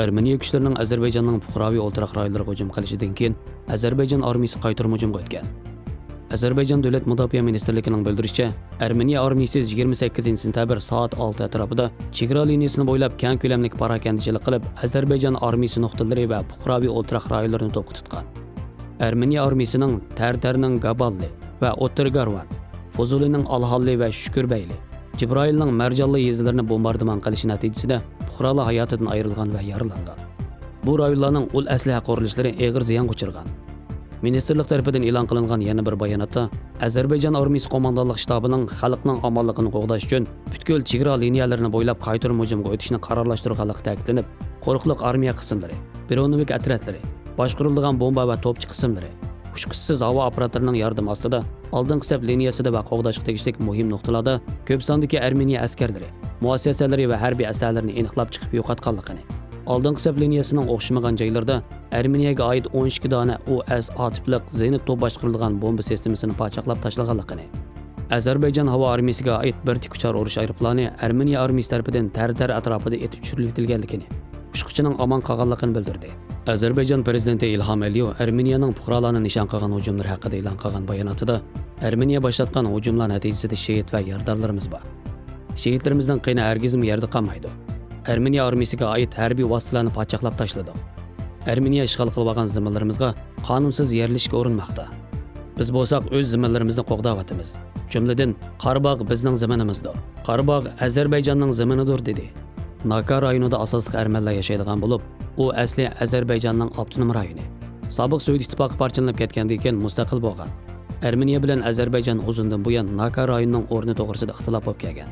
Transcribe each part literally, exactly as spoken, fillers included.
ئەرمېنىيە كۈچلىرىنىڭ ئەزەربەيجاننىڭ پۇقراۋى ئولتۇراق رايونلىرىغا ھۇجۇم قىلىشىدىن كېيىن، ئەزەربەيجان ئارمىيىسى قايتۇرما ھۇجۇمغا ئۆتكەن. ئەزەربەيجان دۆلەت مۇداپىئە مىنىستىرلىكىنىڭ بىلدۈرۈشىچە، ئەرمېنىيە ئارمىيىسى يىگىرمە سەككىزىنچى سېنتەبىر سائەت ئالتە ئەتراپىدا چېگرا لىنىيىسىنى بويلاپ كەڭ كۆلەملىك پاراكەندىچىلىك قىلىپ، ئەزەربەيجان ئارمىيىسى نۇقتىلىرى ۋە پۇقراۋى ئولتۇراق رايونلىرىنى توپقا تۇتقان. ئەرمېنىيە ئارمىيىسىنىڭ تەرتەرنىڭ گاباللى ۋە ئوتتۇرا گارۋان، فوزۇلىنىڭ ئالھاللى ۋە شۈكۈربەيلى، جىبرائىلنىڭ مەرجانلى يېزىلىرىنى بومباردىمان قىلىشى نەتىجىسىدە پۇقرالار ھاياتىدىن ئايرىلغان ۋە يارىلانغان. بۇ رايونلارنىڭ ئۇل ئەسلىھە قۇرۇلۇشلىرى ئېغىر زىيانغا ئۇچرىغان. مىنىستىرلىق تەرىپىدىن ئېلان قىلىنغان يەنە بىر باياناتتا، ئەزەربەيجان ئارمىيىسى قوماندانلىق شتابىنىڭ خەلقنىڭ ئامانلىقىنى قوغداش ئۈچۈن پۈتكۈل چېگرا لىنىيەلىرىنى بويلاپ قايتۇرما ھۇجۇمغا ئۆتۈشنى قارارلاشتۇرغانلىقى تەكىتلىنىپ، قورۇقلۇق ئارمىيە قىسىملىرى، برونېۋىك ئەترەتلىرى، باشقۇرۇلىدىغان بومبا ۋە توپچى قىسىملىرى، ئۇچقۇچىسىز ھاۋا ئاپپاراتلىرىنىڭ ياردىمى ئاستىدا ئالدىنقى سەپ لىنىيەسىدە ۋە قوغداشقا تېگىشلىك مۇھىم نۇقتىلاردا كۆپ ساندىكى ئەرمېنىيە ئەسكەرلىرى، مۇئەسسەسەلىرى ۋە ھەربىي ئەسلىھەلىرىنى ئېنىقلاپ چىقىپ يوقاتقانلىقىنى، ئالدىنقى سەپ لىنىيەسىنىڭ ئوخشىمىغان جايلىرىدا ئەرمېنىيەگە ئائىت ئون ئىككى دانە ئۇ ئەس ئا تىپلىق زېنىت توپ باشقۇرۇلىدىغان بومبا سىستېمىسىنى پاچاقلاپ تاشلىغانلىقىنى، ئەزەربەيجان ھاۋا ئارمىيىسىگە ئائىت بىر تىك ئۇچار ئۇرۇش ئايروپىلانى ئەرمېنىيە ئارمىيىسى تەرىپىدىن تەرتەر ئەتراپىدا ئېتىپ چۈشۈرۈلۈۋېتىلگەنلىكىنى، ئۇچقۇچىنىڭ ئامان قالغانلىقىنى بىلدۈردى. ئەزەربەيجان پىرېزىدېنتى ئىلھام ئەلىيېۋ ئەرمېنىيەنىڭ پۇقرالارنى نىشان قىلغان ھۇجۇملىرى ھەققىدە ئېلان قىلغان باياناتىدا، ئەرمېنىيە باشلاتقان ھۇجۇملار نەتىجىسىدە شېھىت ۋە يارىدارلىرىمىز بار. شېھىتلىرىمىزنىڭ قېنى ھەرگىزمۇ يەردە قالمايدۇ. ئەرمېنىيە ئارمىيىسىگە ئائىت ھەربىي ۋاسىتىلەرنى پاچاقلاپ تاشلىدۇق. ئەرمېنىيە ئىشغال قىلىۋالغان زېمىنلىرىمىزغا قانۇنسىز يەرلىشىشكە ئۇرۇنماقتا. بىز بولساق ئۆز زېمىنلىرىمىزنى قوغداۋاتىمىز. جۈملىدىن، قاراباغ بىزنىڭ زېمىنىمىزدۇر. قاراباغ ئەزەربەيجاننىڭ زېمىنىدۇر، دېدى. ناكا رايونىدا ئاساسلىق ئەرمەنلەر ياشايدىغان بولۇپ، ئۇ ئەسلى ئەزەربەيجاننىڭ ئاپتونوم رايونى. سابىق سوۋېت ئىتتىپاقى پارچىلىنىپ كەتكەندىن كېيىن مۇستەقىل بولغان. ئەرمېنىيە بىلەن ئەزەربەيجان ئۇزۇندىن بۇيان ناكا رايونىنىڭ ئورنى توغرىسىدا ئىختىلاپ بولۇپ كەلگەن.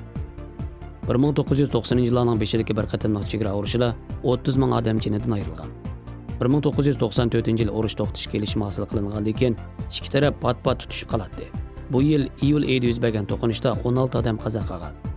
بىر مىڭ توققۇز يۈز توقسىنىنچى يىللارنىڭ بېشىدىكى بىر قېتىملىق چېگرا ئۇرۇشىدا ئوتتۇز مىڭ ئادەم جېنىدىن ئايرىلغان. بىر مىڭ توققۇز يۈز توقسان تۆتىنچى يىل ئۇرۇش توختىتىش كېلىشىمى ھاسىل قىلىنغاندىن كېيىن، ئىككى تەرەپ پات-پات تۇتۇشۇپ قالاتتى. بۇ يىل ئىيۇل ئېيىدا يۈز بەرگەن توقۇنۇشتا ئون ئالتە ئادەم قازا قىلغان.